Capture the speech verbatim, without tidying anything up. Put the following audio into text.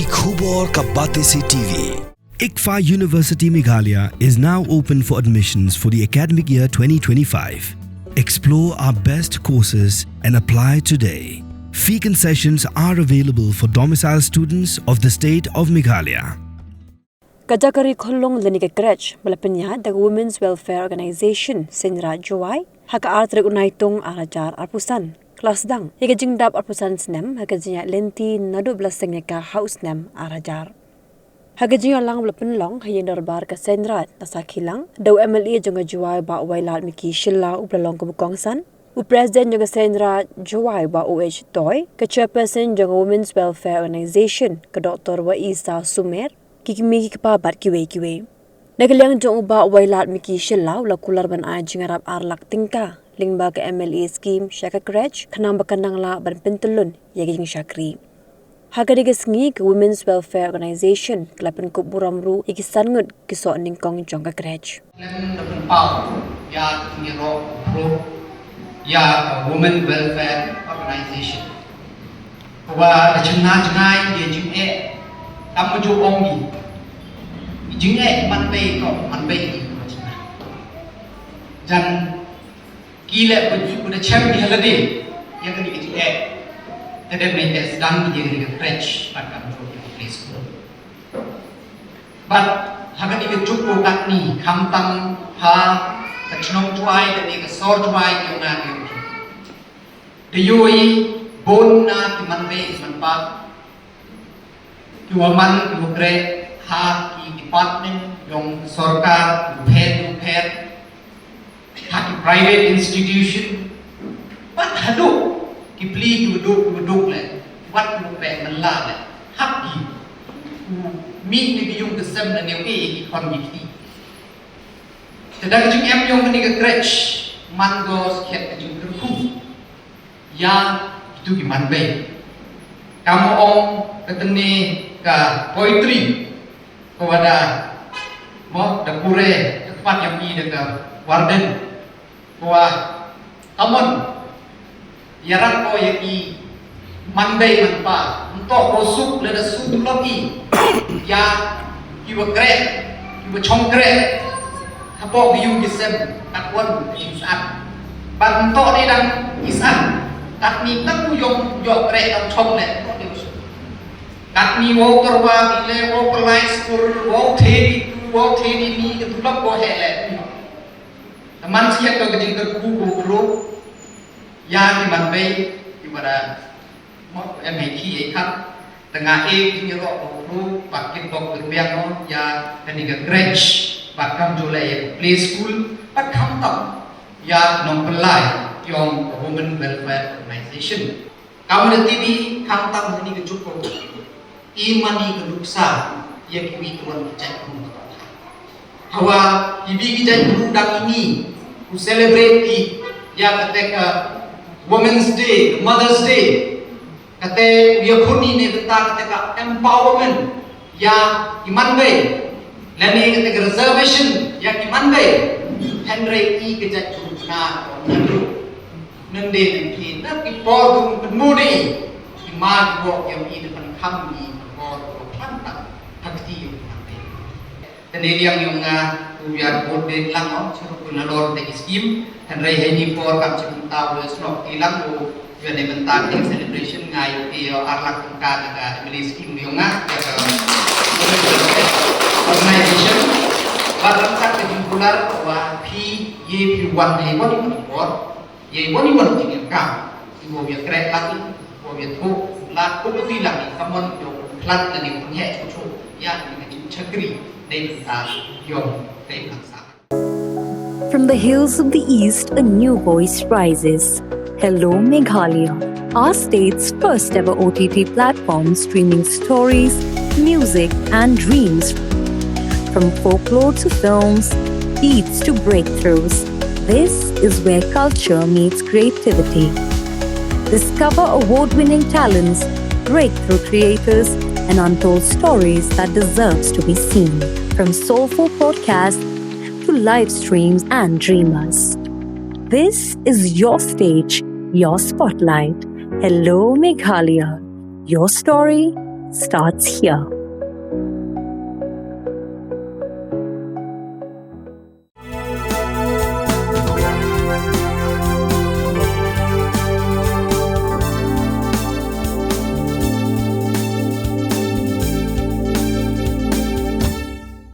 Khubor ka Batesi T V. ICFAI University Meghalaya is now open for admissions for the academic year twenty twenty-five. Explore our best courses and apply today. Fee concessions are available for domicile students of the state of Meghalaya. Ka Jakari Khunlung lane ka crèche ba la pynïaid da ka Women's Welfare Organization Seiñraij Jowai ha ka ar tarik u Naitung ar hajar arphew san ka la sdang ïa ka jingdap arphew san snem ha ka jingïaid lynti naduh ba la seng ïa ka ha u snem ar hajar. Ha ka jingïalang ba la pynlong ha ïing dorbar ka Seiñraij, la sakhi lang da u M L A jong ka Jowai Bah Wailadmiki Shylla uba la long kum u kongsan, u President jong ka Seiñraij Jowai Bah O H Doy, ka Chairperson jong ka Women's Welfare Organization ka Doctor Waisa Sumer, ki kmie ki kpa bad kiwei kiwei. Na ka liang jong u Bah Wailadmiki Shylla u la kular ban ai jingïarap ar lak tyngka lyngba ka M L A scheme sha ka crèche khnang ba kan nang lah ban pyntyllun ïa ka jingshakri. Ha kane ka sngi ka Women's Welfare Organization ka la pynkup burom ruh ïa ki san ngut ki soh nyngkong jong ka crèche. Lem da pynpaw ïa ka jingïaroh ïa ka Women Welfare Organization. Kaba da chynna jngai ïa jingeh, kam ju ong ïa jingeh man bei ko man bei ïa ka chynna. Jan ki leh ba ju da chem ïa lade ïa kane ka jingeh. Te dep ne te sdang ïa kane ka crèche bad kam ju ïa ka preschool. Bad ha kane ka juk ko katni khamtam ha ka chnong Jowai kane ka sor Jowai ki ong na ki ong. Te ïohi bun na ki man bei ki man pa ki wa man ki wa kreh ha ki department yong sorkar ki pher ki pher ha ki private institution. Bad haduh ki pli ki wa duk ki wa duk leh wat ki wa kreh man la leh hap ki u mih ne ki yung ki sem ne ne u e ki khon ki kti. Te da ka jingem yong kane ka crèche man ko skhet ka jingkyrkhu ïa kitu ki man bei. Kam ong ka tynne ka poetry ko wa da mo da pure ka kpat ïa mi da ka warden ko wa amon ïarap ko ïa ki man bei man pa, nto ko suk lada suk lok i ïa ki wa kreh ki wa chong kreh hapoh ki yung ki sem kat wan ki sat. Bad nto ne dang i sat kat ni tak u yong yo kreh dang chong leh nto ne u suk. Kat ni wa u tyrwa ki le wa u pynlai skur wa u the ni tu wa u the ni ni ka tulop ko he leh. Te man siat ko ka jingkyrkhu ko bru ïa ki man bei ki wa da mo em he ki e khat. Te nga e ki jingïaroh ko bru bad kit bok bru biang mo ïa kane ka crèche bad kam ju leh ïa ka play school bad khamtam ïa nongpynlai yong ka Women Welfare Organization. Ka mut T V khamtam ha kane ka juk ko i mane ka nuksa ïa kiwei ki wan ki jait bru. Hawa kiwei ki jait bru dang ini u celebrate ki ïa kata ka Women's Day, Mother's Day. Kata u ïakhun i ne bynta kata ka empowerment ïa ki man bei lane kata ka reservation ïa ki man bei. Hynrei i ka jait bru na ko nan ru. Nang dei nang ki na ki por dung pynmudi ki ma ki bok ïa i da pynkham i por ko khlanta ha kti ïa u khlanta. Te ne liang yong nga u ïa bot de lang o churu kun na lor te ki skim. Hynrei hei ni por kam chim ta u snoh ti lang u ïa ne bynta ki celebration nga ïa ki ïa ar lak ka ka ka family skim yong nga ïa ka organization. Ba ram sak ke jingkular wa phi ye phi wan hei wan ni por. Ye wan ni wan ni ka. Iwo ya krek lagi, iwo ya tu, la tu tu lagi, kamon yo plat lagi penghe cucu, ya ni ka jing chakri, dei bynta yong dei bynta. From the hills of the East, a new voice rises. Hello, Meghalaya, our state's first ever O T T platform streaming stories, music, and dreams. From folklore to films, beats to breakthroughs, this is where culture meets creativity. Discover award winning talents, breakthrough creators, and untold stories that deserves to be seen. From soulful podcasts to live streams and dreamers. This is your stage, your spotlight. Hello, Meghalaya. Your story, starts here.